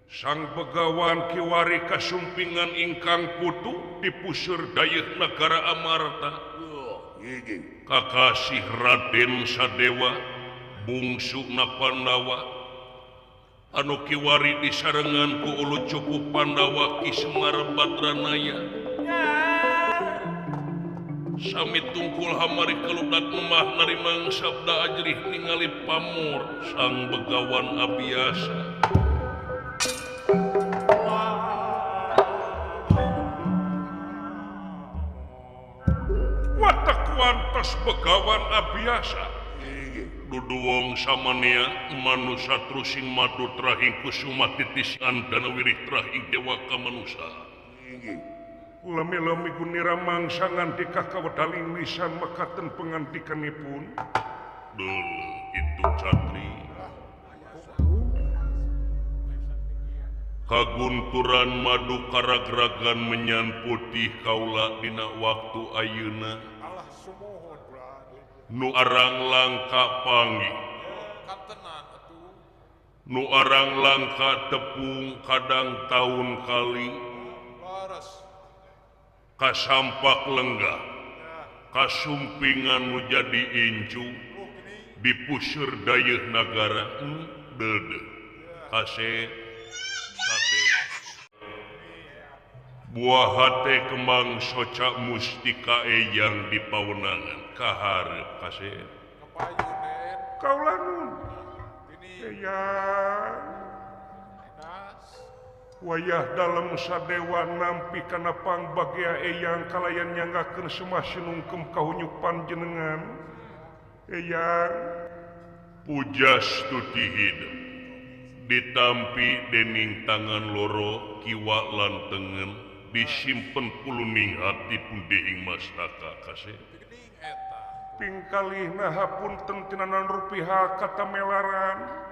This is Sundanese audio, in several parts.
Sang Begawan kiwari kasumpingan ingkang putu dipusur dayeuh nagara Amarta. Kakasih Raden Sadewa bungsu na Pandawa anu kiwari disarengan ku ulu cukup Pandawa Ki Semar Badranaya. Sami tungkul hamari kaludat memah narimang sabda ajrih ningali pamor Sang Begawan Abiyasa. Watak wantos Begawan Abiyasa duduwong samania manusa trusing madu trahing kusuma titisan dana wirih trahing dewa kamanusa. Lami-lami gunira mangsa ngantika kawedaling lisan makaten pengantikanipun. Dul itu catri. Kagunturan madu karagragan menyan putih kaula dina waktu ayeuna. Nu arang langka pangi. Nu arang langka tepung kadang tahun kali. Kasampak lenggah, kasumpingan nu jadi incu, dipusur dayeuh nagara dede, kasih sadewa. Buah hate kembang soca mustika eyang di pawenangan kaharep kasih. Kaulah nun, eyang. Wayah dalam sadewa nampi kana pangbagea eyang kalayan nyanggakeun semah sinungkem kahunyuk panjenengan. Eyang pujastuti hidup ditampi dening tangan loro kiwa lan tengen disimpen puluning hati pundi ing mastaka kasih. Pingkalihna hapunten tinanan rupiha katamelaran.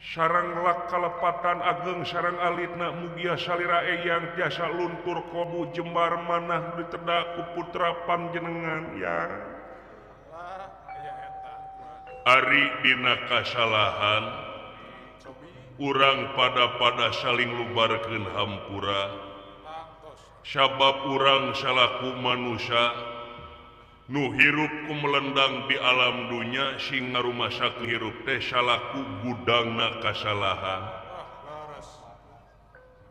Sarang lak kalepatan ageng sarang alitna mugia salira eyang tiasa luntur kobu jembar manah ditedak ku putra panjenengan ya. Ari dina kasalahan urang pada-pada saling lubarkeun hampura sabab urang salaku manusia nu hirup ku melendang di alam dunya sing ngarumasa hirup teh salaku gudangna kasalahan.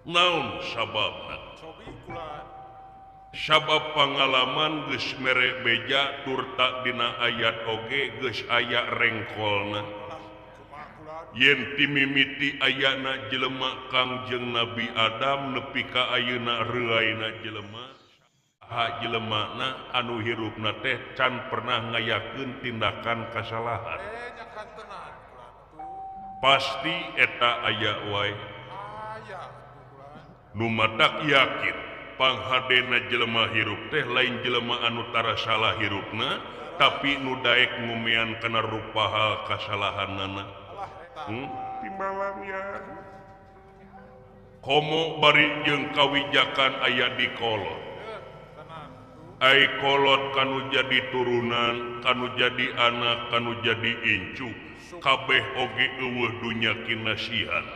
Naon sababna? Sabab pangalaman geus mere beja turta dina ayat oge geus aya rengkolna. Yen timimiti ayana jelema Kangjeng Nabi Adam nepi ka ayeuna reuaina jelema. Ha jelemana anu hirupna teh can pernah ngayakeun tindakan kasalahan. Pasti eta aya wae. Nu matak yakin panghadena jelema hirup teh lain jelema anu tara salah hirupna, tapi nu daek ngumean kana rupa hal kasalahanana. Timbalan ya. Komo bari jeung kawijakan aya di kolot. Ai kolot kanu jadi turunan, kanu jadi anak, kanu jadi incu, kabeh oge eueuh dunya kinasihan.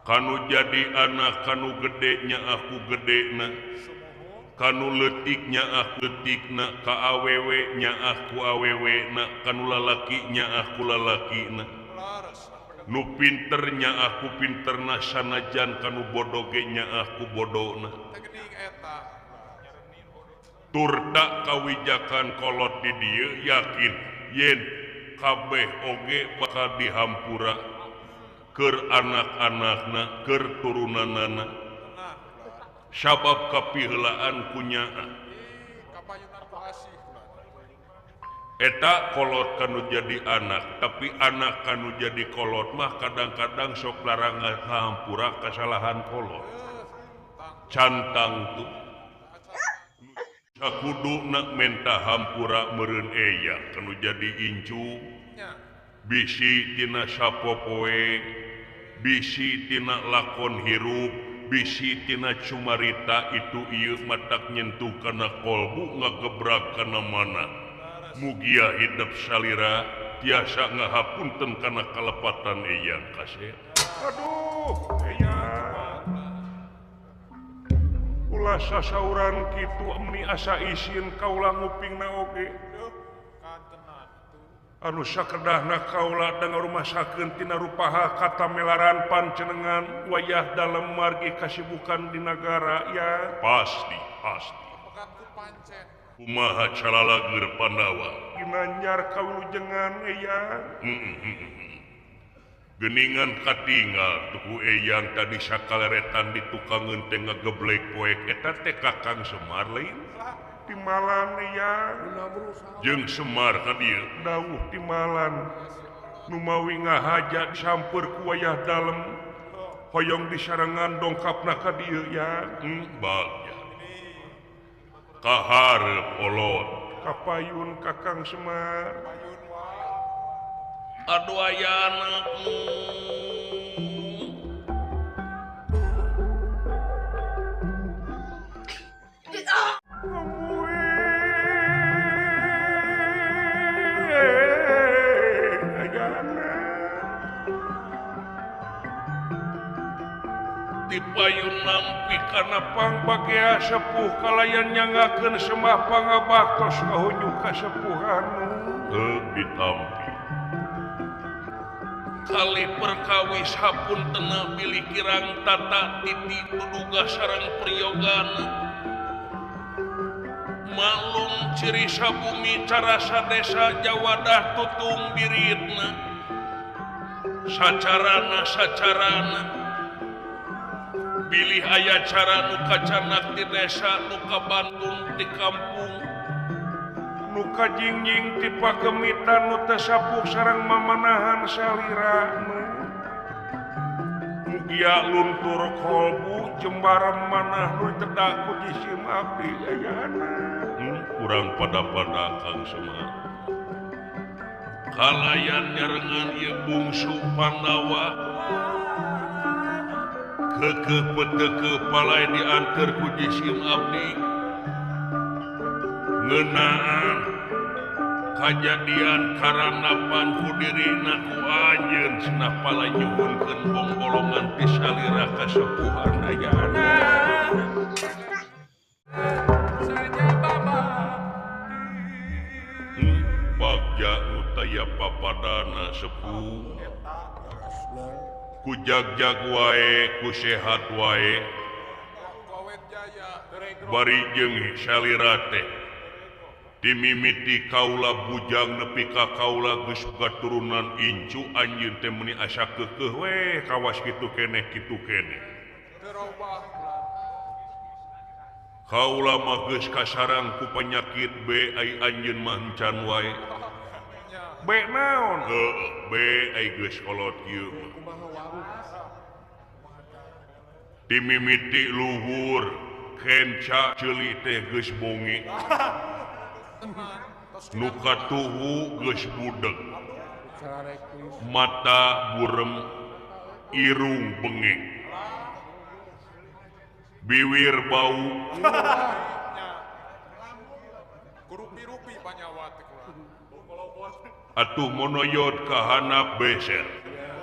Kanu jadi anak, kanu gede nya aku gedena, kanu leutiknya aku leutikna, ka awewe nya aku awewena, kanu lalaki nya aku lalakina. Nu pinternya aku pinterna sanajan kanu bodoh ge nya aku bodona. Turta kawijakan kolot di dieu yakin yen kabeh oge bakal dihampura keur anak-anakna keur turunanana sabab kapiheulaan kunyaa eta kolot kanu jadi anak tapi anak kanu jadi kolot mah kadang-kadang sok larang hampura kasalahan kolot cantang tuh sakudu nak menta hampura meureun eyang kanu jadi incu bisi tina sapopoe bisi tina lakon hirup bisi tina cumarita itu ieu matak nyentuh kana kolbu ngagebrak kana mana mugia hidup salira tiasa ngahapunten kana kalepatan eyang kasih. Aduh eyang ulah sasauran kitu meni asa isin kaula ngupingna oge anu sakedahna kaula da ngarumasakeun tina rupaha katamelaran pancenengan wayah dalem margi kasibukan di nagara ya pasti pasti kumaha calalager Pandawa ginanjar kawilujengan eyang geningan katinggal tuku eyang tadi sakaleretan di tukangeun teh ngageblek poek eta teh Kakang Semar lain timalan eyang jeung Semar ka dieu dawuh timalan numawi ngahaja disampeur ku wayah dalem hoyong disarengan dongkapna ka dieu ya bagja kaharep olot kapayun Kakang Semar aduh ayana dipayun nampi kana pangbagea sepuh kalayan nyangakeun semah pangabaktos kahunyu kasepuhan heuh ditampi kali perkawis hapuntena bilih kirang tata titi duduga sareng priyogana maklum ciri sabumi carasa desa jawadah tutung biritna sacarana sacarana bilih aya cara nu kacanak di desa nu kabantun di kampung nu kajingjing ti pakemitan nu teu sapuh sareng mamanahan salira mugia luntur kolbu jembarem manah nu tedak ku jisim abdi ayana kurang pada-pada Kang Semar kalayan nyarengan ieu bungsu Pandawa kekeh peteke palai diantar ku jisim abdi ngeunaan kajadian karanapan ku dirina ku anjeun cenah palai nyuhunkeun bongbolongan ti salira kasepuhan ayana bagja nu taya papadana sepuh ku jag-jag wae ku sehat wae bari jeung salira teh dimimiti kaula bujang nepi ka kaula geus katurunan incu anjeun teh meuni asa keukeuh we kawas kitu keneh kitu keneh kaula mah geus kasarang ku penyakit B ai anjeun mah encan wae B naon heuh B ai geus kolot ieu dimimiti luhur kenca ceuli teh geus bonge nu katuhu geus budeg mata burem irung bengek biwir bau atuh monoyot kahanap beser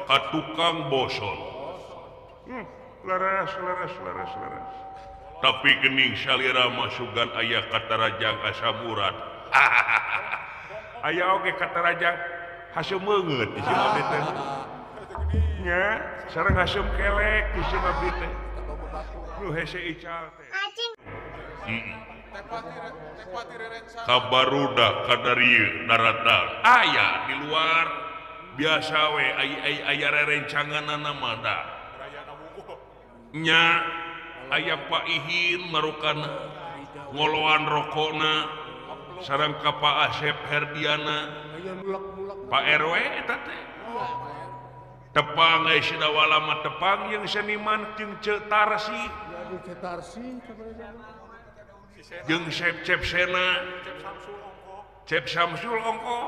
ka tukang boson laras laras laras laras tapi gening salira masugan aya katarajang asam urat aya oge katarajang haseum meungeut di si abdi teh nya sareng haseum kelek di si abdi teh nu hese ical teh kabarudak kadarieu daratan aya di luar biasa we aya rerencanganana mah da nya aya Pak Ihin marukana ngoloan rokona sareng ka Pak Asep Herdiana Pak RW eta teh tepang euy sidawala mah tepang jeung seniman jeung Ceu Tarsi jeung Cep Sena Cep Samsul ongko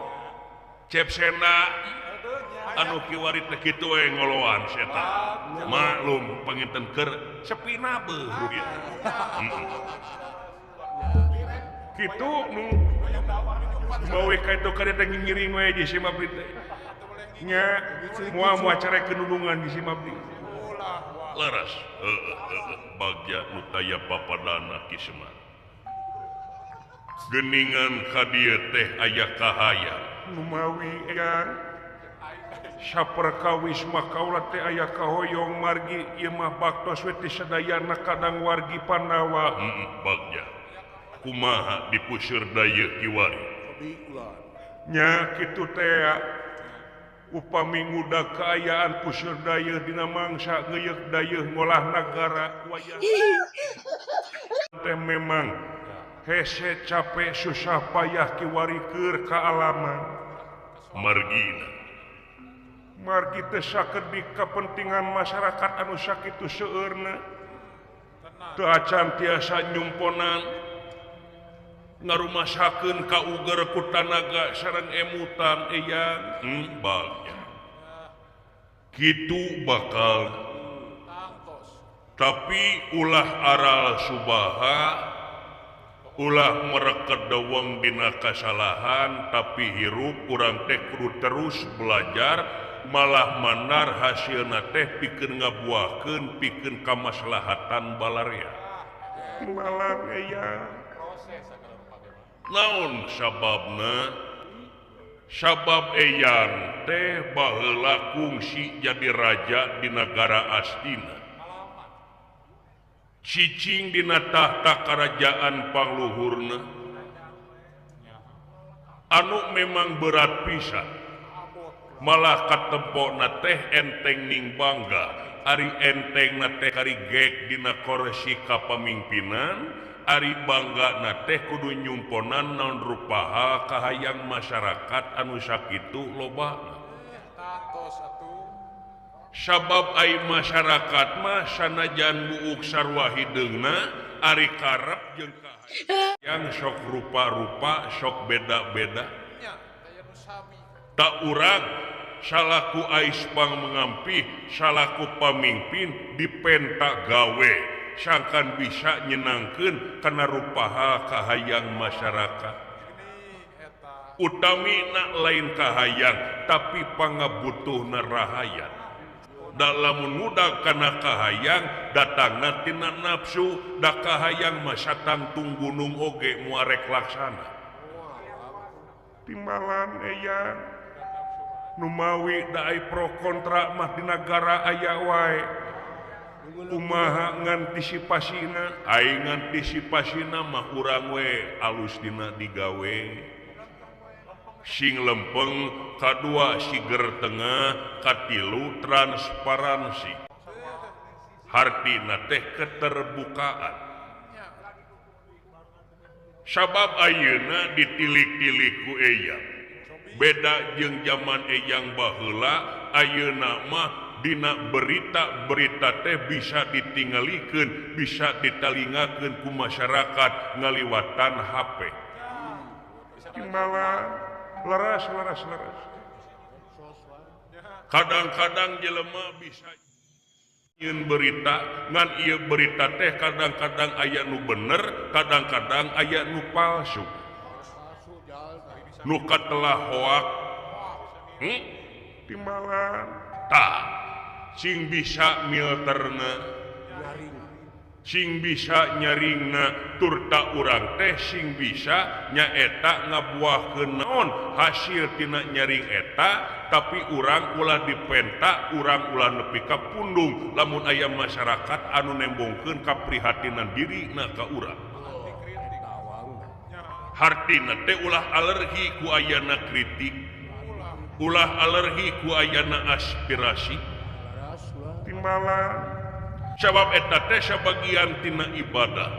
Cep Sena anu kiwari teh kitu we ngoloan eta maklum panginten keur sepina beuh kitu nu bawe ka itu kada teh ngiring we jeung si mabri teh Nya moal moal care kenulungan di simabdi. Laras bagja nu taya papadana Ki Semar. Geningan ka dieu teh aya kahayang. Numawi eyang saperkawis mah kaula teh aya kahoyong margi ieu mah baktos we teh sadayana kadang wargi Pandawa. Bagja kumaha dipuseur dayeuh kiwari. Nya kitu teh upami ngudag kaayaan puseur dayeuh dina mangsa ngeuyeuk dayeuh ngolah nagara wayah teh memang hese capek susah payah kiwari keur kaalaman. Margina margi teh sakedik kapentingan masyarakat anu sakitu seueurna teu acan tiasa nyumponan ngarumasakeun ka uger ku tanaga sareng emutan eyang. Bagja kitu bakal tapi ulah aral subaha ulah mereket deweng dina kasalahan tapi hirup urang teh kudu terus belajar malah manar hasilna teh pikeun ngabuahkeun pikeun kamaslahatan balarea. Malah eyang naon sababna? Sabab eyang teh baheula kungsi jadi raja di nagara Astina. Cicing dina tahta kerajaan pangluhurna anu memang berat pisan malah katempona teh enteng ning bangga ari enteng na teh kari gek dina koresi kapamimpinan ari bangga na teh kudu nyumponan naon rupaha kahayang masyarakat anu sakitu lobana. Sabab ai masyarakat mah sanajan buuk sarwa hideungna ari karep jeung kahayang sok rupa-rupa sok beda-beda. Tak urang salaku aispang mengampih salaku pamimpin dipenta gawe sangkan bisa nyenangkeun kana rupaha kahayang masyarakat. Utami nak lain kahayang tapi pangabutuhna rahayat. Dalam muda kana kahayang datangna tina nafsu da kahayang masa tangtung gunung oge muarek laksana. Timbalan eyang numawi da ai pro kontra mah di nagara aya wae. Kumaha ngantisipasina? Ai ngantisipasina mah urang we alus dina digawe. Sing lempeng, kadua siger tengah, katilu transparansi. Hartina teh keterbukaan. Sabab ayeuna ditilik-tilik ku eyang. Beda jeung zaman eyang baheula, ayeuna mah dina berita-berita teh bisa ditinggalikeun, bisa ditalingakeun ku masyarakat ngaliwatan HP. Timbalan leras leras leras. Kadang-kadang jelema bisa nyeun berita ngan ieu berita teh kadang-kadang aya nu bener, kadang-kadang aya nu palsu. Nu katelah hoak. Timbalan tah sing bisa milterna sing bisa nyaringna turta urang teh sing bisa nyaeta ngabuahkeun naon hasil tina nyaring eta tapi urang ulah dipenta urang ulah nepi ka pundung lamun aya masyarakat anu nembongkeun kaprihatinan dirina ka urang. Hartina teh ulah alergi ku ayana kritik ulah alergi ku ayana aspirasi. Timbalan sabab eta teh sabagian tina ibadah.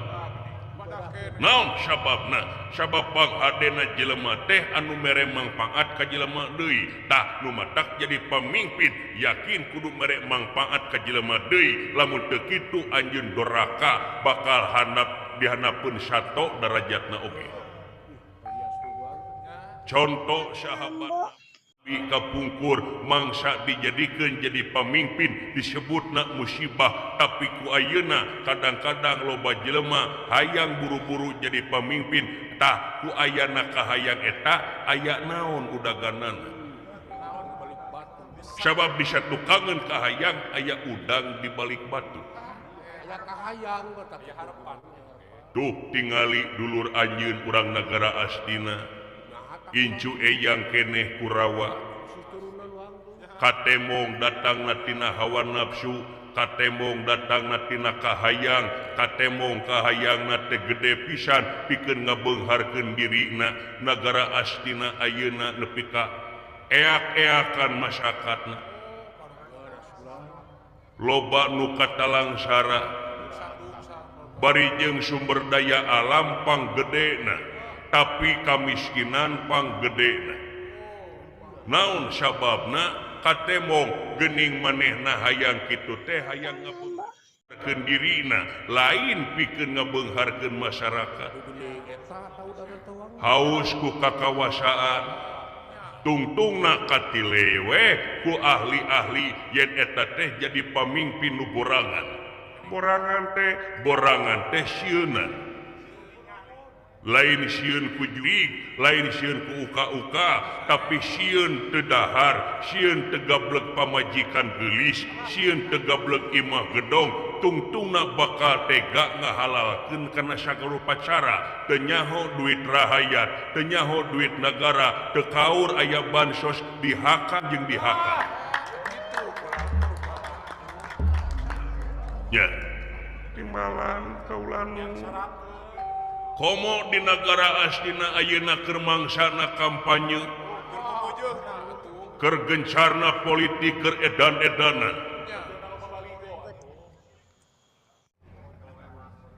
Naon sababna? Sabab panghadena jelema teh anu mere mangpaat ka jelema deui. Tah nu matak jadi pamimpin yakin kudu mere mangpaat ka jelema deui. Lamun teu kitu anjeun doraka bakal handap dihanapeun sato darajatna oge. Contoh sahabat kapungkur mangsa dijadikan jadi pamimpin disebutna musibah tapi ku ayeuna kadang-kadang loba jelema hayang buru-buru jadi pamimpin tah ku ayana kahayang eta aya naon udaganana Sabab bisa tukangan kahayang aya udang di balik batu. Tuh tingali dulur anjeun urang nagara Astina incu eyang keneh Kurawa katemong datangna tina hawa nafsu, katemong datangna tina kahayang, katemong kahayangna teh gede pisan pikeun ngabeungharkeun dirina. Nagara Astina ayeuna nepi ka eak-eakan masyarakatna loba nu katalangsara bari jeung sumber daya alam panggedena tapi kamiskinan panggedena. Naon sababna? Katemong gening manehna hayang kitu teh hayang ngabeungharkeun dirina, lain pikeun ngabeungharkeun masyarakat. Haus ku kakawasaan tungtungna katilewe ku ahli-ahli yen eta teh jadi pamimpin nu borangan. Borangan teh sieuna. Lain sieun ku jurig, lain sieun ku uka-uka, tapi sieun teu dahar, sieun teu gablek pamajikan geulis, sieun teu gablek imah gedong, tungtungna bakal tega ngahalalkeun kana sagala upacara, teu nyaho duit rahayat, teu nyaho duit nagara, teu kaur aya bansos dihakan jeung dihakan. Ya, timbalan kaulan komo di negara Astina ayeuna keur mangsana kampanye, keur gencarna politik, keur edan-edanan.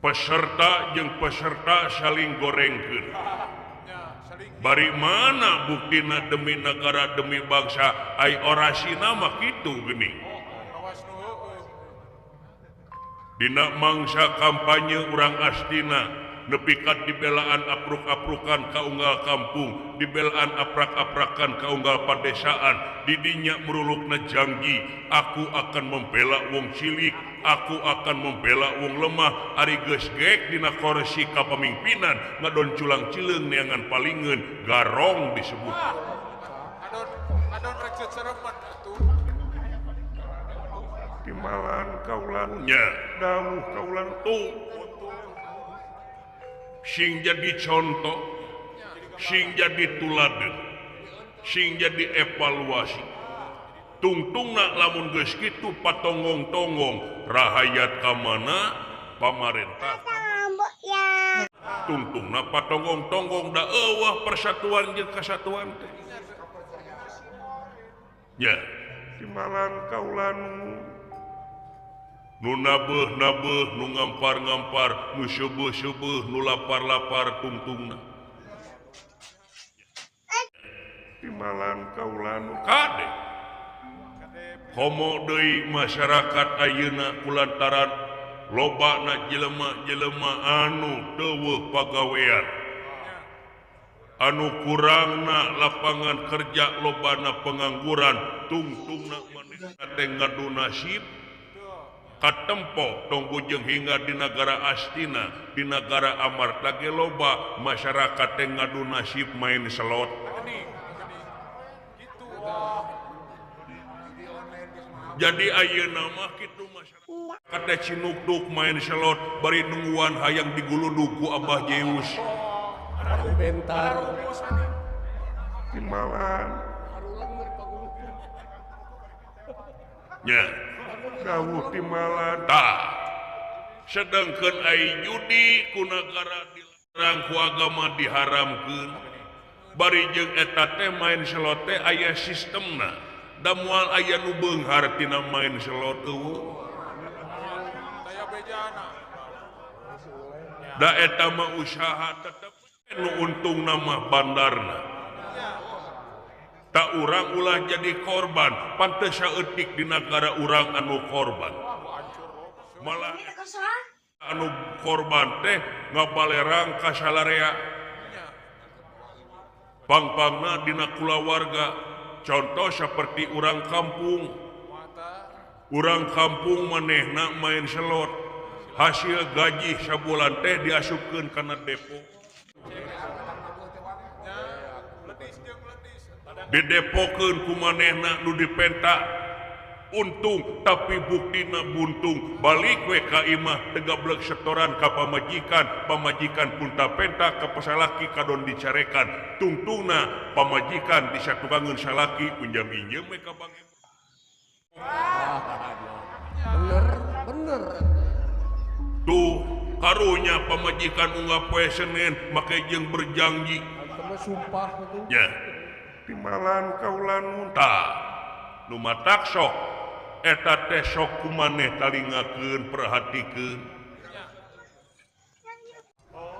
Peserta jeung peserta saling gorengkeun. Bari mana buktina demi negara demi bangsa, ai orasina mah kitu geuning. Dina mangsa kampanye urang Astina nepikat dibelaan apruk-aprukan ka unggal kampung, dibelaan aprak-aprakan ka unggal padesaan, didinya merulukna janji, aku akan membela wong cilik, aku akan membela wong lemah, ari geus geek dina korsi kapamimpinan, ngadon culang cileung neangan palingeun, garong disebut. Timbalan kaulannya, dawuh kaulan tuh. Sing jadi contoh, sing jadi tuladen, sing jadi evaluasi. Tungtungna lamun geus kitu patonggong-tonggong rahayat ka mana pamarentah. Tungtungna patonggong-tonggong da eueuh persatuan jeung kesatuan teh. Ya, timbalan kaulan nu nabeuh-nabeuh, nu ngampar-ngampar, nu seubeah-seubeah, nu lapar-lapar tungtungna. Timbalan kaulan kade. Komo deui masyarakat ayeuna kulantaran lobana jelema-jelema anu teueuh pagawean. Anu kurangna lapangan kerja, lobana pengangguran, tungtungna manehna teh ngadu nasib katempo tong bujeng hingga di negara Astina, di negara Amarta ge loba masyarakat teh ngadu nasib main slot. Jadi ayeuna mah kitu masyarakat teh cinukduk main slot bari nungguan hayang diguludug ku Abah Zeus. Bentar. Timbalan. Nya. Dawuh timbalan tah. Sedangkeun ai judi ku nagara dilarang ku agama diharamkeun. Bari jeung eta teh main slot teh aya sistemna. Da moal aya nu beunghar tina main slot eueuh. Da eta mah usaha tetep nu untungna mah bandarna. Tak urang ulah jadi korban, pantes saeutik di nagara urang anu korban. Malah anu korban teh ngabalerang ka salarea. Pangpangna dina kulawarga, contoh seperti urang kampung. Urang kampung manehna main slot, hasil gaji sabulan teh diasupkeun kana depo. Didepokeun ku manehna nu dipenta untung tapi buktina buntung balik we ka imah tegablek setoran ka pamajikan, pamajikan punta penta ka pasalaki kadon dicarekan tungtungna pamajikan disatukangeun salaki pinjam injem we ka bank. Bener bener tuh karunya pamajikan unggah poe Senin make jeung berjanji sumpah itu nya timalan kaula nunta nu matak sok eta teh sok kumaneh talingakeun perhatikeun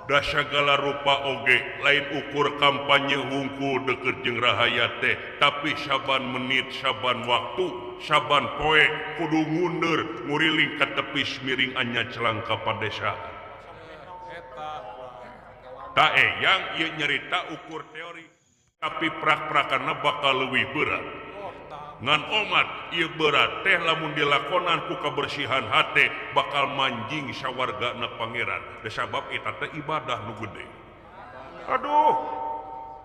da sagala rupa oge lain ukur kampanye hungkul deukeut jeung rahayat teh tapi saban menit saban waktu saban poe kudu ngundur nguriling ka tepis miring anya celang ka padesaan ta eyang ieu nyerita ukur teori tapi prak-prakana bakal leuwih berat ngan omat ieu berat teh lamun dilakonan ku kabersihan hate bakal manjing sawargana pangeran sabab eta teh ibadah nu gede. Aduh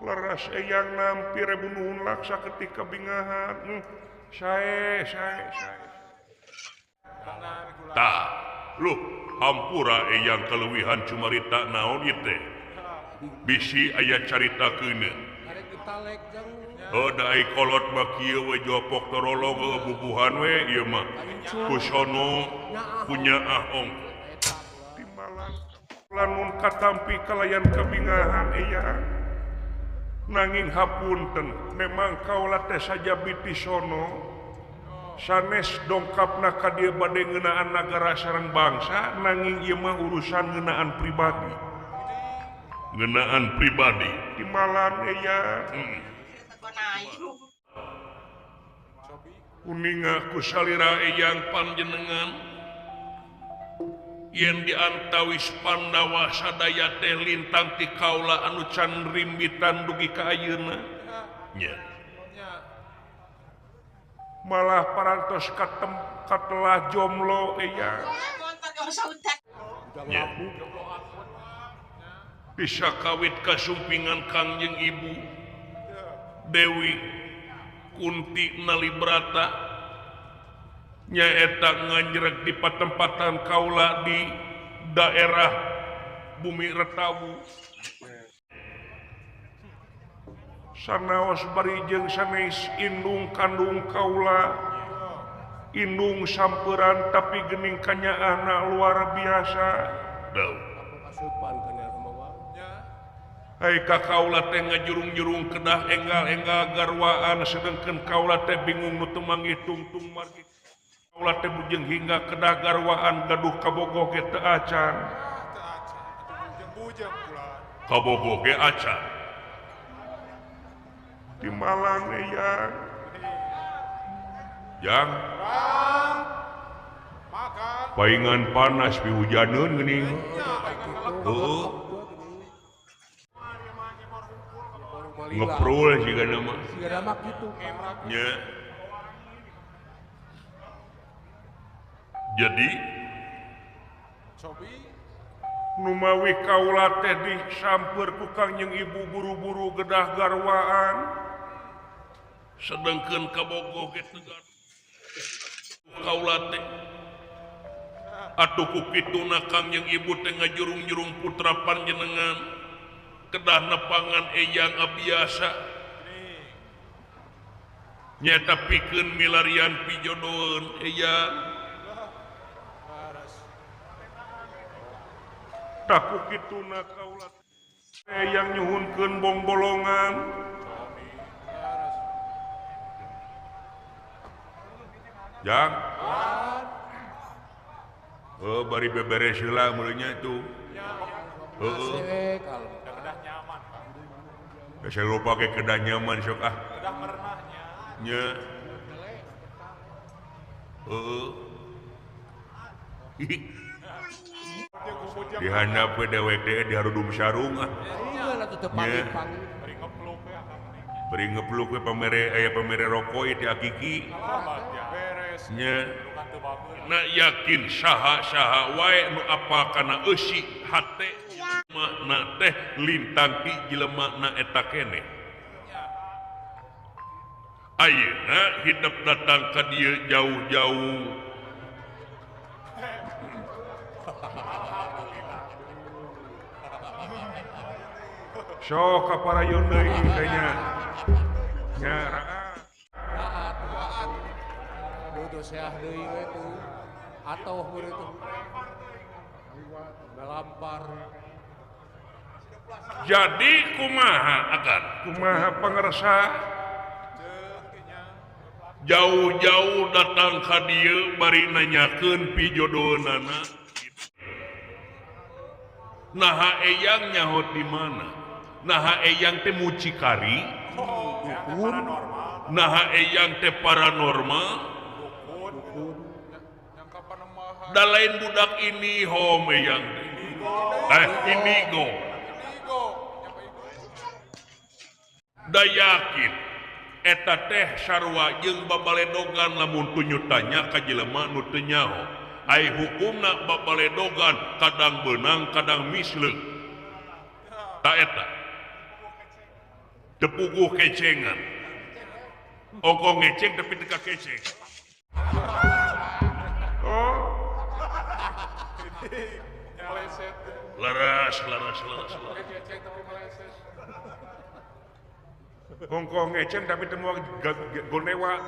leres eyang nampi rebu nuhun laksa ketika bingahan sae sae sae tah luh hampura eyang kaleuwihan cumarita naon ieu teh bisi aya carita keuneun. Oh da ai kolot mah kieu we jopok torolong bubuhan we ieu mah kusono kunyaah ong timbalan lamun katampi kalayan kabingahan eyang nanging hapunten memang kaula teh saja biti sono sanes dongkapna ka dieu bade ngeunaan nagara sareng bangsa nanging ieu mah urusan ngeunaan pribadi ngeunaan pribadi timbalan eyang uninga ku salira eyang panjenengan yen diantawis Pandawa sadaya teh lintang ti kaula anu can rimbitan dugi ka ayeuna nya malah parantos katem katelah jomlo eyang nya bisa kawit kasumpingan Kangjeng Ibu Dewi Kunti Nalibrata nyaeta nganjrek di patempatan kaula di daerah Bumi Retawu sanaos bari jeung sanes indung kandung kaula indung samperan tapi geuning kanyaahna luar biasa. Hai ka kaula teh ngajurung-jurung kedah enggal-enggal garwaan sedengkeun kaula teh bingung nu teu manggih tungtung margi kaula teh bujeng hingga kedah garwaan gaduh kabogoh ge teu acan kabogoh ge acan timbalan eyang jang paingan panas pihujaneun geuning heueuh ngeprul siga nama siga nama kitu nya. Jadi numawi kaula teh disamper ku Kangjeng Ibu buru-buru gedah garwaan sedengkeun kabogoh ge teu kaula teh atuh ku kituna Kangjeng Ibu teh ngajurung-jurung putra panjenengan kedah nepangan eyang abiasa nyata pikeun milarian pijodoheun eyang taku kituna kaula eyang nyuhunkeun bongbolongan jang oh bari beberes heula mulanya itu heeh saya lupa ke kedah nyaman sok ah kedah merenahnya nya heeh dihandap we dewek teh diharudum sarung ah nya bari ngepluk we pamere aya pamere rokok ieu ti akiki nya na yakin saha saha wae nu apa kana eusi hate na teh lintang ti jelema na eta keneh. Ayeuna hidup datang ka dieu jauh-jauh. Sok ka parayon deui teh nya. Nya raat. Dudu seah deui we tuh. Atau murid tuh. Melampar. Jadi kumaha akan kumaha pangersa jauh-jauh datang ka dieu bari nanyakeun pijodoheunana. Naha eyang nyaho di mana? Naha eyang teh mucikari? Naha eyang teh paranormal? Da lain budak ini home eyang teh. Indigo. Da yakin eta teh sarua jeung babaledogan lamun tunyutanya ka jelema nu teu nyaho. Ai hukumna babaledogan kadang beunang kadang misleuk. Ta eta teu puguh kecengan. Ongkoh ngeceng tapi teu kakeceng. Oh. Laras laras laras. Ongkoh ngeceng tapi teu moal gonewa.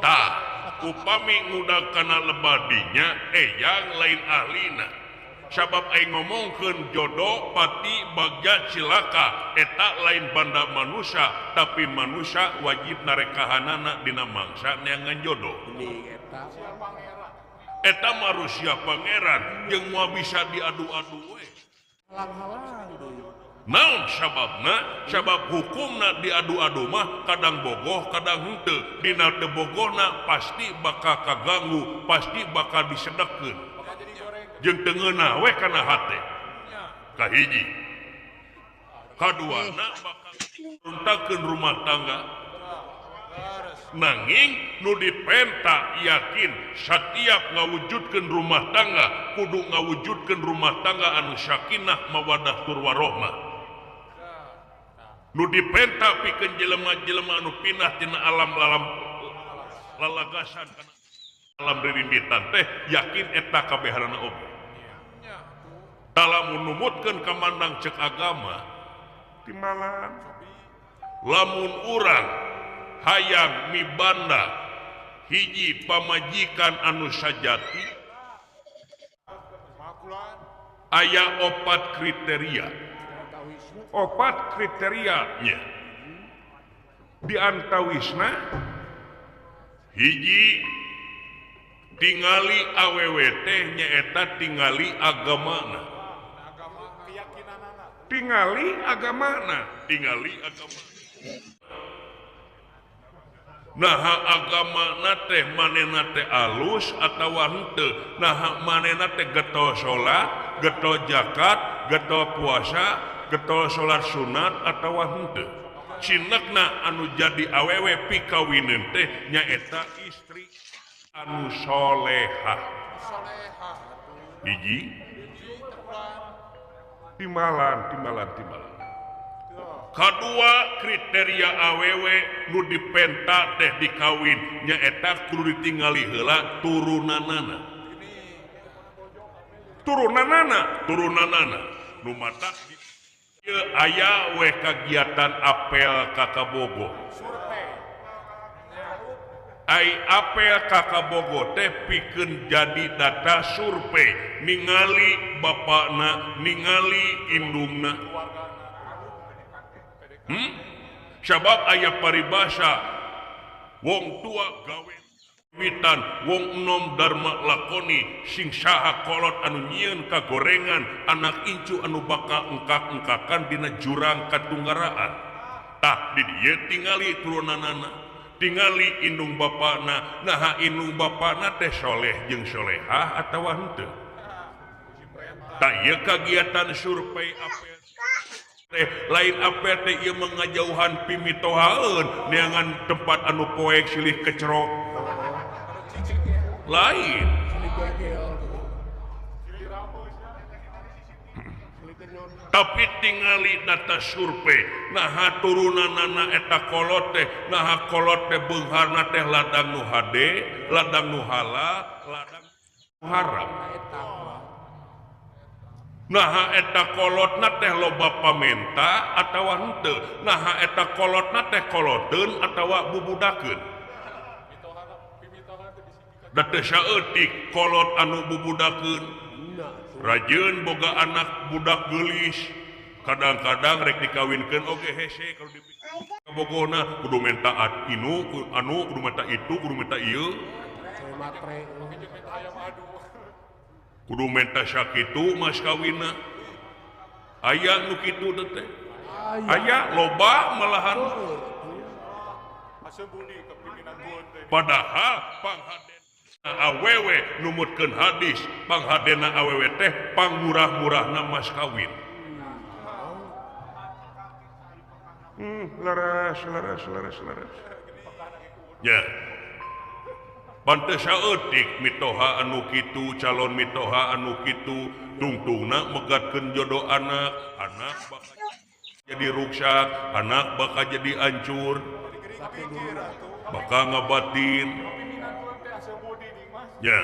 Tah, upami ngudag kana lebadinya eyang lain ahlina. Sabab aing ngomongkeun jodoh pati bagja cilaka eta lain banda manusia tapi manusia wajib narekahanana dina mangsa neangan jodoh. Eta manusia pangeran jeung moal bisa diadu-adu we. Naon sababna? Sabab hukumna diadu-adu mah kadang bogoh kadang henteu. Dina teu bogohna pasti bakal kaganggu, pasti bakal disedekeun. Jeung teu ngeunah we kana hate. Kahiji. Kaduana bakal runtakeun rumah tangga. Nanging nu dipenta yakin setiap ngawujudkeun rumah tangga kudu ngawujudkeun rumah tangga anu sakinah mawadah tur warohmah. Nu dipenta pikeun jelema-jelema anu pindah tina alam-alam lalagasan kana alam ririmbitan teh yakin eta kabehanana oge. Tah lamun numutkeun kamandang cek agama timalan lamun urang hayang mibanda hiji pamajikan anu sajati aya opat kriteria. Opat kriterianya di antawisna hiji tingali awewe teh nyaeta tingali agamana. Tingali agamana, tingali agama. Naha agamana teh manehna teh alus atawa henteu? Naha manehna teh getol salat, getol zakat, getol puasa, getol salat sunat atawa henteu? Cinekna anu jadi awewe pikawineun teh nyaeta istri anu solehah. Hiji timalan timalan timalan. Kadua kriteria awewe nu dipenta teh dikawin nyaeta kudu ditingali heula turunanana. Turunanana, turunanana nu matak ieu aya we kagiatan apel ka Kabogo. Ai apel ka Kabogo teh pikeun jadi data survei ningali bapakna, ningali indungna. Sabab aya paribasa wong tua gawe mitan, wong enom dharma lakoni, sing saha kolot anu nyieun kagorengan, anak incu anu bakal engkak-engkakan dina jurang katunggaraan. Tah di dieu tingali turunanana, tingali indung bapana. Naha indung bapana teh soleh jeung solehah atawa henteu? Tah ieu kagiatan survei apel teh lain apel teh ieu mangajauhan pimitohaeun neangan tempat anu poek silih kecerok. Lain. Tapi tingali data survei naha turunanana eta kolot teh naha kolot teh beungharna teh ladang nu hade, ladang nu halal, ladang nu haram. Naha eta kolotna teh loba pamenta atawa henteu, naha eta kolotna teh koloteun atawa bubudakeun. Da teu saeutik kolot anu bubudakeun. Rajin boga anak budak geulis, kadang-kadang rek dikawinkeun oge hese kalau dibogona kudu menta inu anu kudu menta itu kudu menta ieu. Kudu menta sakitu mas kawinna. Aya nu kitu teh. Aya loba malahan. Padahal panghaden awewe numutkeun hadis panghadena awewe teh pangmurah-murahna mas kawin. Leres leres leres leres. Ya. Pantes saeutik mitoha anu kitu, calon mitoha anu kitu, tungtungna megatkeun jodoh anak, anak bakal jadi ruksak, anak bakal jadi hancur, bakal ngabatin. Ya,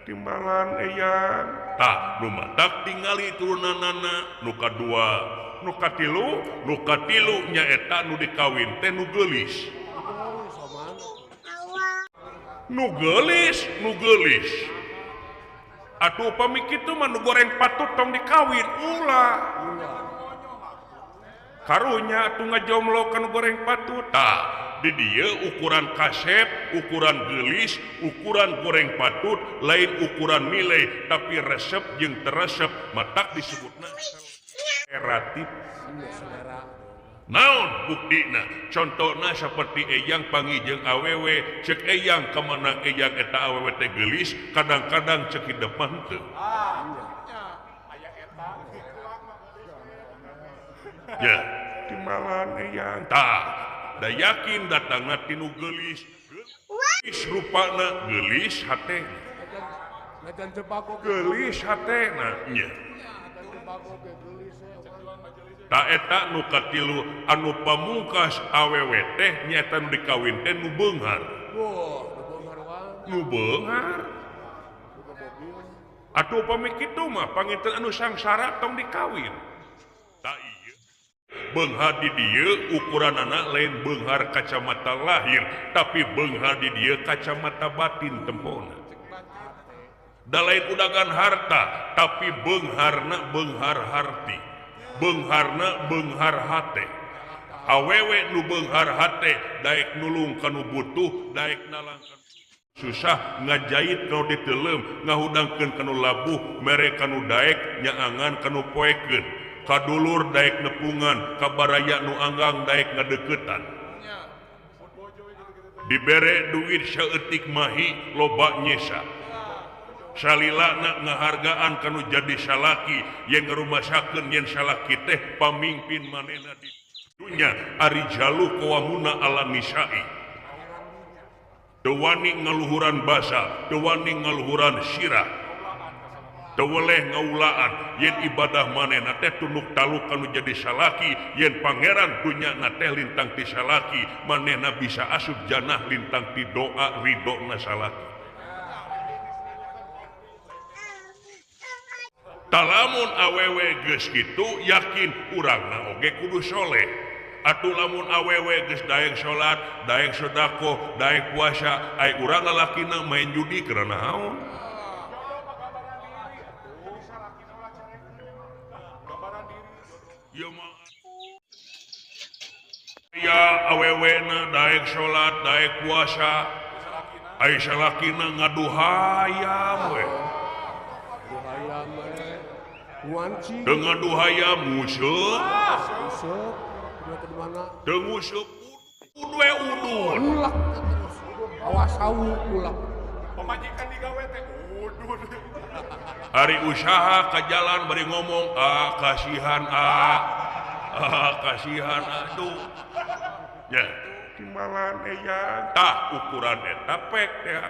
timbalan eyang. Tah, nu matak tingali turunanana nu kadua, nu katilu, nu katilu nyaeta nu dikawin teh nu geulis. Nu geulis, nu geulis. Atuh upami kitu mah nu goreng patut tong dikawin ulah. Karunya atuh ngajomlo ka nu goreng patut. Tah, di dieu ukuran kasep, ukuran geulis, ukuran goreng patut lain ukuran nilai tapi resep jeung teresep matak disebutna relatif. Naon buktina? Contohna seperti eyang panggih jeung awewe, cek eyang kamana eyang eta awewe teh geulis, kadang-kadang cek di depan teu. Ya, timbalan eyang. Tah, da yakin datangna tinu geulis. Geulis rupana, geulis hatena. Geulis hatena nya. Ta eta nu katilu anu pamungkas awewe teh nyaeta nu dikawin teh nu beunghar. Nu beunghar. Atuh upami kitu mah panginten anu sangsara tong dikawin. Ta ieu beunghar di dieu ukuranana lain beunghar kacamata lahir, tapi beunghar di dieu kacamata batin tempona. Da lain udagan harta, tapi beungharna beunghar harti. Beungharna beunghar hate. Awewe nu beunghar hate daek nulung ka nu butuh, daek nalang susah, ngajait ka nu diteuleum, ngahudangkeun ka nu labuh, mere ka nu daek, nyaangan ka nu poekeun. Kadulur daek nepungan, ka baraya nu anggang daek ngadeukeutan. Dibere duit saeutik mahi loba nyesa. Salilana ngahargaan kanu jadi salaki yang ngarumasakeun yen salaki teh pamingpin manehna di dunya ari jalu qawamuna ala nisa'i. Teu wani ngaluhuran basa, teu wani ngaluhuran sirah, teu weleh ngaulaan yen ibadah manehna teh tunduk taluk kanu jadi salaki yen pangeran dunya na teh lintang ti salaki manehna bisa asup janah lintang ti doa ridona salaki. Lamun awewe geus kitu yakin urangna oge kudu soleh. Atuh lamun awewe geus daek salat, daek sedekah, daek puasa, ai urang lalakina main judi keur naon? Ieu mah ya awewena daek salat, daek puasa, ai salakina ngadu hayam we. Dengan duhaya musuh, dengan musuh udwe udun. Awas au ulak. Pemajikan digawe teh udun. Hari usaha ke jalan bari ngomong ah kasihan ah, ah kasihan aduh. Ya, timbalan eyang. Tah ukuran eta pek ya.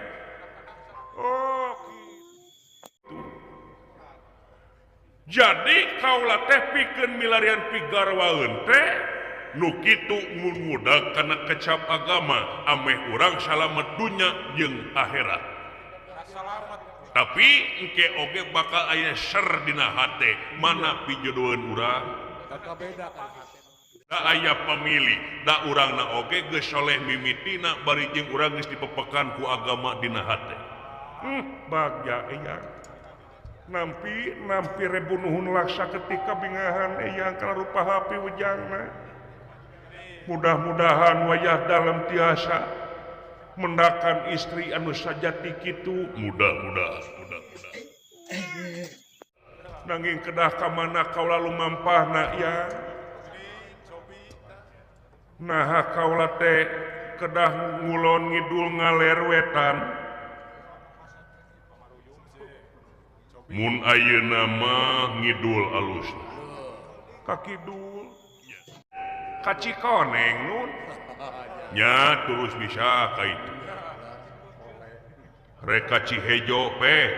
Oh. Jadi kaula teh pikeun milarian pigarwaeun teh nu kitu mun ngudag kana kecap agama ameh urang salamet dunya jeung akhirat. Tapi engke oge bakal aya ser dina hate mana pijodoheun urang. Da aya pamilih, da urangna oge geus soleh mimitina bari jeung urang geus dipepekan ku agama dina hate. Bagja eyang. Nampi nampi rebu nuhun laksa ketika bingahan eyang kana rupa hapi wejangna. Mudah-mudahan wayah dalam tiasa mendakan istri anu sajati kitu mudah-mudahan mudah-mudahan. Nanging kedah ka mana kaula lumampahna ya. Naha kaula teh kedah ngulon ngidul ngaler wetan. Mun ayeuna mah ngidul alusna. Ka kidul. Ka Cikoneng nun. Nya terus bisa ka itu. Rek ka Cihejo pe.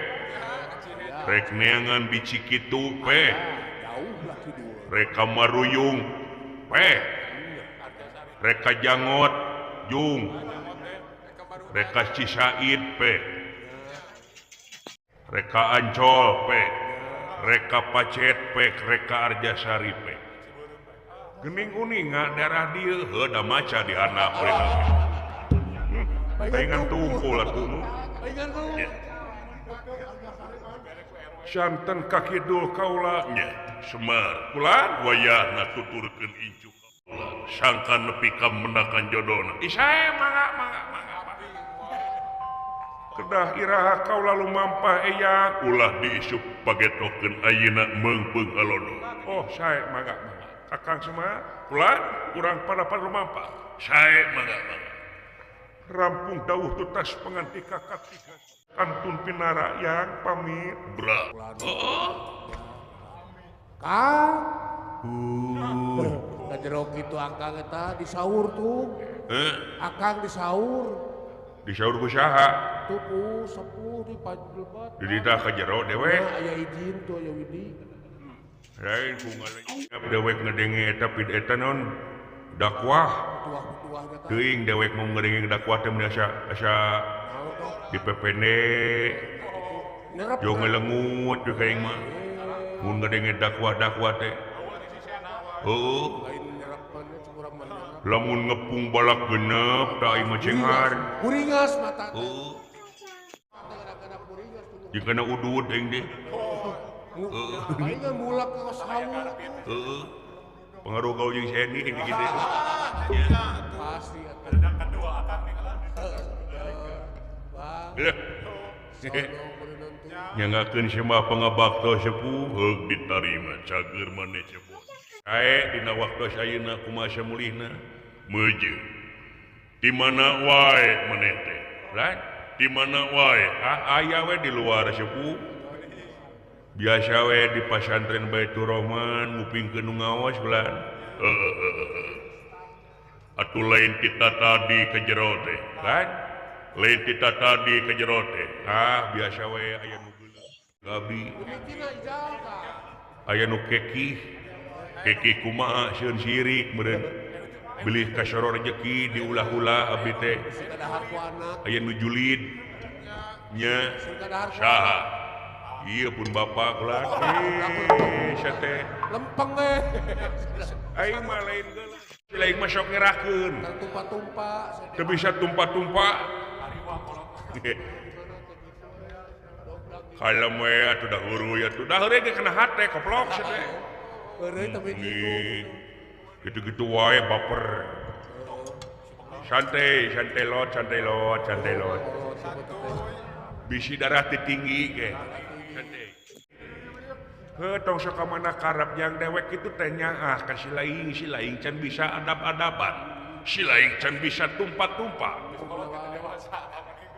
Rek neangan di Cikitu pe. Rek ka Maruyung pe. Rek ka Jangot jung. Rek ka Cisaid pe. Rek ka Ancol pe. Rek ka Pacet pe. Rek ka Arjasari pe. Gening uninga darah dieu heuh da maca di handap we. Paingan tungkul atuh. Santen ka kidul kaula nya Semar kulan wayahna tuturkeun incu kaula sangka nepi ka mendakan jodona. Isae mangga mangga mangga. Kedah iraha kaula lumampah eyang ulah diisup pagetokeun ayeuna meungpeung alodo. Oh sae mangga mangga. Akang Semar kulan urang pada lumampah sae mangga mangga. Rampung dawuh tutas penganti kakak tiga kantun pinara yang pamit bra. Oh. Kang. Ka jero kitu akang eta disaur tuh. Akang disaur. Disaur ku saha? Tuh ku sepuh di Panjelbat. Di ditah ka jero dewek. Aya izin tuh aya Widi. Lain ku ngaleungap dewek ngedenge eta pid eta naon dakwah. Teuing dewek mau ngedenge dakwah teh mun asa asa di PPN jo ngelengut jeung aing mah. Mun ngedenge dakwah-dakwah teh. Heuh. Lamun ngepung balak genep da aing mah cengar. Buringas mata. Heuh. Jeung kana udud aing teh. Aing mah mulak ka saur. Heuh. Pengaruh gaul jeung si Eni jeung kitu. Pasti atuh. Kedua akang Nyanggakeun sembah pangabakto sepuh heug ditarima cager maneh cebok. Kae dina waktu ayeuna kumaha samulihna meujeuh. Di mana wae maneh teh? Lain di mana wae? Ah aya we di luar sepuh. Biasa we di pasantren Baitur Rahman ngupingkeun nu ngaos bulan. Atuh lain kita tadi ke jero teh, lain? Lain kita tadi ke jero teh. Ah biasa we aya nu geuleuh. Gabi. Aya nu kekih. Kekih kumaha sieun sirik meureun. Bilih kasoro rejeki diulah-ulah abdi teh. Aya nu julid. Nya saha? Iya pun bapak lah. Teh lempeng eh. Aing mah lain geuleuh. Lain mah sok ngerakeun. Tumpah-tumpah. Teu bisa tumpah-tumpah. Kalem we atuh da heuruy atuh. Da heureui ge kana hate koplok sia teh. Heureui tapi kitu. Gitu-gitu wae baper. Santai, santai lot, santai lot, santai lot. Bisi darah teh tinggi ge. Santai. Heuh tong sok ka mana karep yang dewek kitu teh nyaah ka si laing can bisa adab-adaban. Si laing can bisa tumpah-tumpah.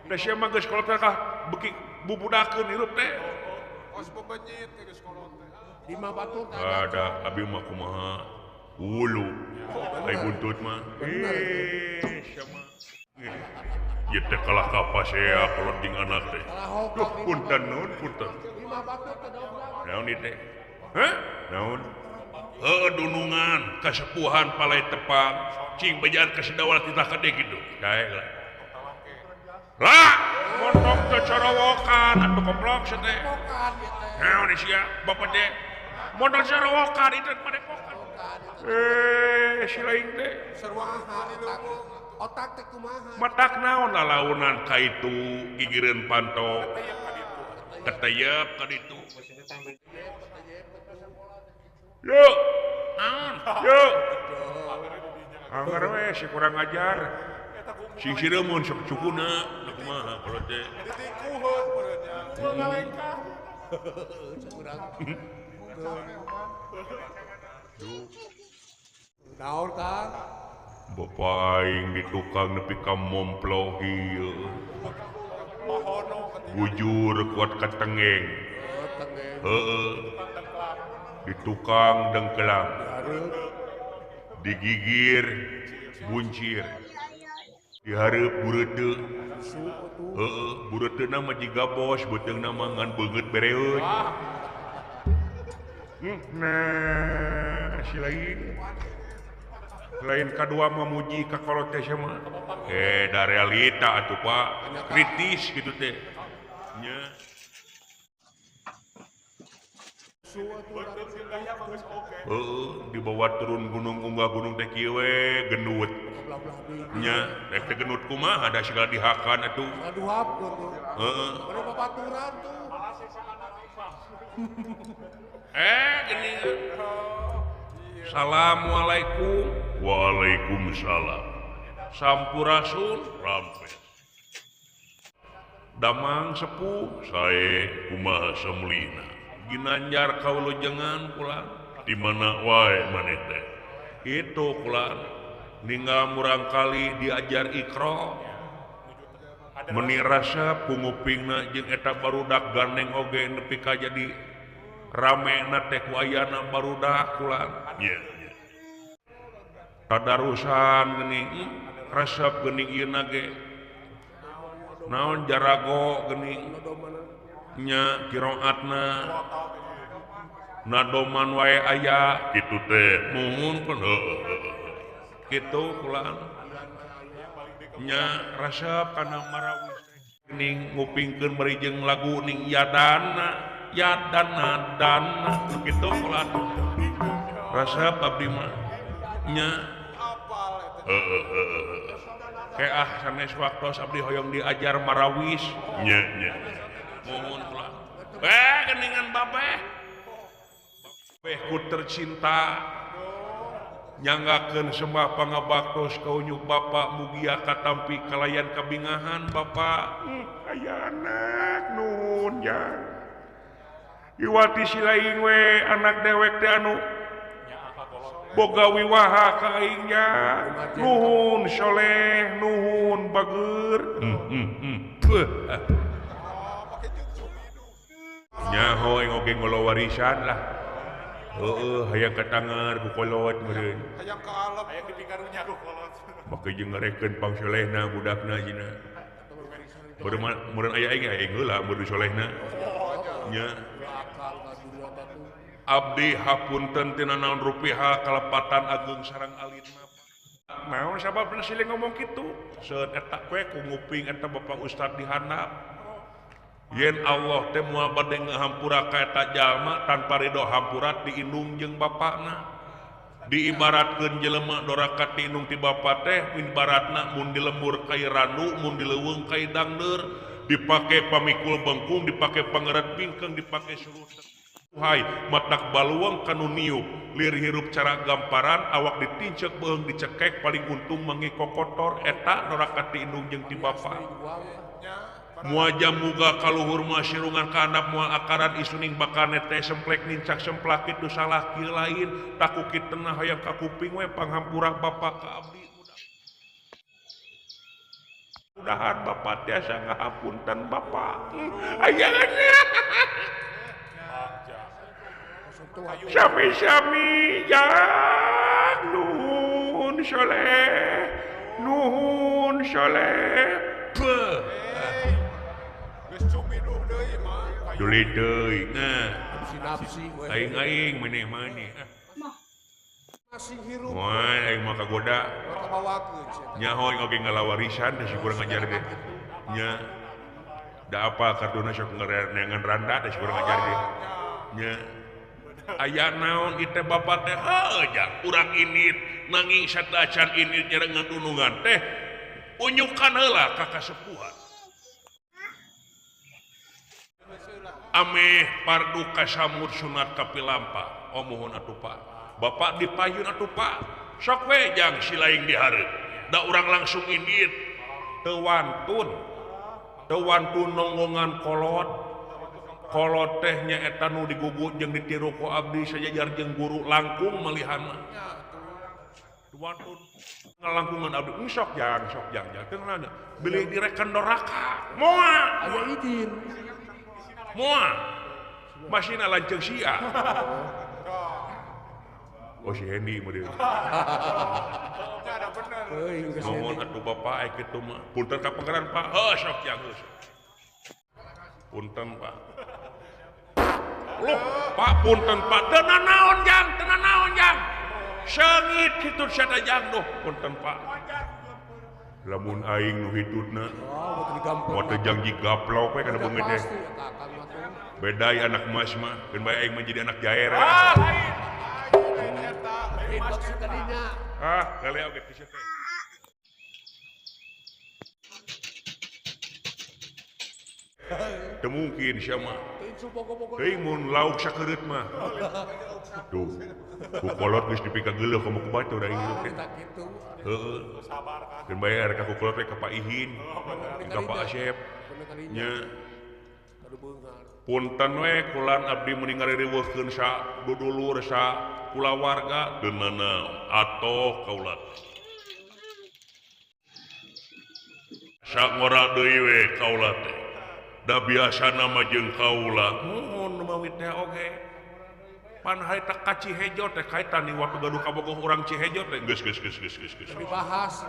Da sia mah geus kolot teh beuki bubudakeun hirup teh. Kos bebenyit teh geus kolot teh. Lima batur teh. Ada abi mah kumaha? Hulu. Ai buntut mah. Sia mah. Ieu teh kalah kapasea kolot jeung anak teh. Duh punten nuhun punten. Lima batur teh dobrak. Naon ieu teh? Hah? Naon? Heuh dunungan kasepuhan palai tepang cing bejaan kasedawal titah kade kitu. Daek lah. Lah, mondok teh corowokan atuh goblok sia teh. Naon sia bapak teh? Mondok corowokan itu padepokan. Si lain teh sarwaha otak teh kumaha? Matak naon lalaunan ka itu gigireun panto. Keteyep ka ditu. Yuk. Naon? Yuk. Anggar we si kurang ajar. Sing sireum sok cukuna kumaha kalau teh. Ditikuheun meureun nya. Ngalengkah. Kurang. Naon Kang? Bapak aing di tukang nepi ka momplo ieu. Bujur kuat ka tengeng. Heeh. Di tukang dengkelang. Digigir buncir. Dihareup bureuteu. Heeh, bureuteuna mah jiga bos, beuteungna mah ngan beungeut bereun. Nah, si lain. Lain kadua memuji ka kolot teh mah. Da realita atuh Pak, kritis gitu teh. Nya. Heeh, dibawa turun gunung unggah gunung teh kieu we gendut. Nya, rek teh gendut kumaha da segala dihakan atuh. Heeh. Babaturan tuh. Geuning. Assalamualaikum. Waalaikumsalam. Sampurasun rampes. Damang sepuh sae kumaha samulina. Ginanjar kaulujengan kula di mana wae maneh teh. Itu kula ninggal murang kali diajar Iqra. Meni rasa pungupingna jeung eta barudak gandeng oge nepi ka jadi ramena teh ku ayana barudak kula. Nya. Tadarusan geuning resep geuning ieu na ge. Naon jarago geuning nya kiroatna nadoman wae aya kitu teh muhun pun heueuh kitu kula nya resep kana marawis geuning ngupingkeun bari jeung lagu ning yadana yadana dana kitu kula resep abdi mah nya heueuh kayak ah sanes waktos abdi hoyong diajar marawis nya nya mohon kula geningan babeh babeh ku tercinta nyanggakeun sembah pangabaktos ka unyuk bapak mugia katampi kalayan kabingahan bapak. Aya anak nuhun jang iwati si lain we anak dewek teh anu boga wiwaha ka aing nya nuhun soleh nuhun bager. Nyaho aing oge ngolo warisan lah. Heeh, hayang katangar ku kolot meureun. Hayang ka alep, hayang dipikarunya ku kolot. Make jeung ngarekeun pangsolehna budakna jina. Meureun aya aing aing heula meureun solehna. Nya. Abdi hapunten tina naon rupiah kalepatan ageung sareng alitna. Naon sababna silih ngomong kitu? Seut eta we ku nguping eta Bapak Ustad di handap. Yen Allah teh moal bade ngahampura ka eta jalma tanpa ridho hampura ti indung jeung bapakna. Diibaratkeun jelema doraka ti indung ti bapa teh ibaratna mun dilembur kai randu, mun dileuweung kai dangdeur, dipake pamikul bengkung, dipake pangeret bingkeng, dipake suruh. Hai, matak baluang kanu niup, lir hirup cara gamparan, awak ditincek beuheung dicekek paling untung mangi kokotor eta doraka ti indung jeung ti bapa. Muaja muga kaluhur moal sirungan ka handap moal akaran isuning bakane teh semplek nincak semplak kitu salah kieu lain taku kitenah hayang ka kuping we panghampura bapa ka abdi. Mudahan bapak tiasa ngahapunten bapak. Aya sami-sami jang nuhun soleh nuhun soleh. Duli deui nah. Aing-aing maneh-maneh. Wah, aing mah kagoda. Nyaho aing oge ngalawarisan teh si kurang ajar ge. Nya. Da apa kartuna sok ngerenengan randa teh si kurang ajar ge. Nya. Aya naon ieu teh bapak teh heuh jang urang indit nanging sateuacan indit nyerengan dunungan teh unyukan heula ka kasepuhan. Ameh pardu kasamur sunat kapilampa. Oh mohon atuh Pak. Bapak dipayun atuh Pak. Sok we jang silaing dihareup. Da urang langsung indit. Teu wantun. Teu wantun nonggongan kolot. Kolot teh nyaeta nu digugu jeung ditiru ku abdi sajajar jeung guru langkung malihana. Teu wantun ngalangkungan abdi sok jang teu nana. Bilih direken doraka. Moal aya izin. Moal. Masina lanceuk sia. Oh si Hendy mah deui. Nuhun atuh bapak ai kitu mah. Punten ka pangeran Pak. Heuh sok jang heuh. Punten Pak. Loh, Pak punten Pak. Teu nanaon jang, teu nanaon jang. Seungit kitu sia jang duh, punten Pak. Lamun aing nu hitutna. Moal teu janji gaplok we kana beungeut teh. Beda ya anak mas mah, keun bae aing mah jadi anak jaer. Ah, lain. Ah, lele oge teh. Teu mungkin sia mah. Teuing mun lauk sakeureut mah. Tuh. Ku kolot geus dipikageuleuh ka ku batur aing hirup teh. Heeh. Keun bae rek ka ku kolot teh ka Pak Ihin, ka Pak Asep. Nya. Punten we kulan abdi meni ngaririweuhkeun sa dudulur sa kulawarga teu nanaon atoh kaula. Sangora deui we kaula teh. Da biasana mah jeung kaula muhun mawi teh oge. Pan harita ka Cihejo teh kaitan ni waktu gaduh kabogoh urang Cihejo teh geus geus geus geus geus geus. Dibahas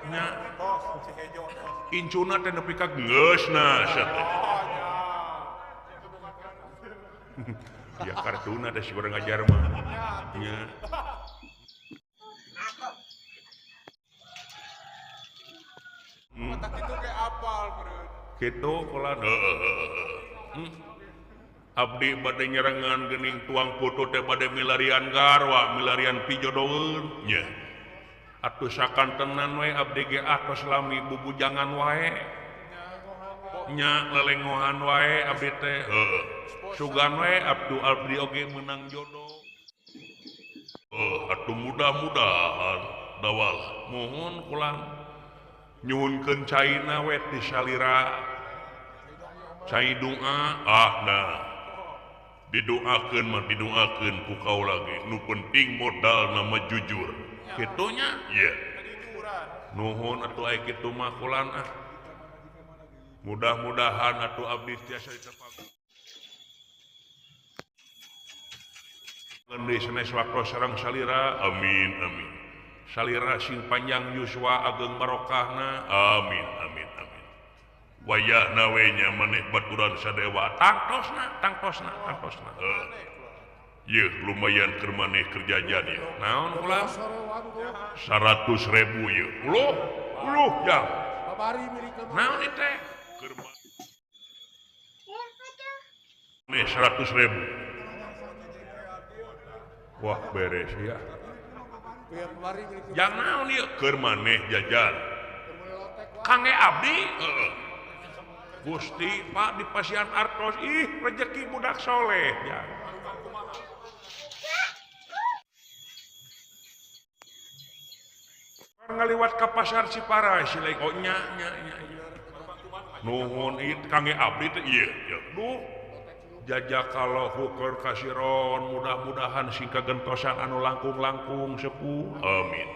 nya. Incuna teh nepi ka geusna sia teh. Ya kartuna teh si urang ngajar mah. Nya. Mata kitu ge apal meureun. Kitu kula abdi bade nyerengan geuning tuang putu teh bade milarian garwa milarian pijodoeun nya. Atuh sakantenan we abdi ge atos lami bubujangan wae. Nya lelengohan wae abdi teh heuh. Sugan we abdu abdi oge meunang jodoh. Atuh mudah-mudahan dawal muhun kulang nyuhunkeun caina we ti salira. Cai doa ah nah didoakeun mah didoakeun ku kaula ge nu penting modal nama jujur kitu nya ieu nuhun atuh aya kitu mah kulan ah mudah-mudahan atuh abdi tiasa ditepang deui sanes waktu sareng salira amin amin salira sing panjang yuswa ageng barokahna amin amin amin wayahna we nya maneh baturan sadewa tangtosna tangtosna tangtosna yeuh lumayan keur maneh keur jajan ieu naon ulah 100.000 ieu uluh uluh jang naon ieu teh keur maneh 100.000 wah beres ya jang naon ieu keur maneh jajan kangge abdi heeh Gusti Pak di pasian artos ih rezeki budak soleh ya. Ngaliwat ka pasar Ciparai silaik oh nya nya nya. Nuhun ieu kangge abdi teh ieu ya. Duh jajak kalau hukur kasiron mudah-mudahan sing kagentosan anu langkung-langkung sepuh amin.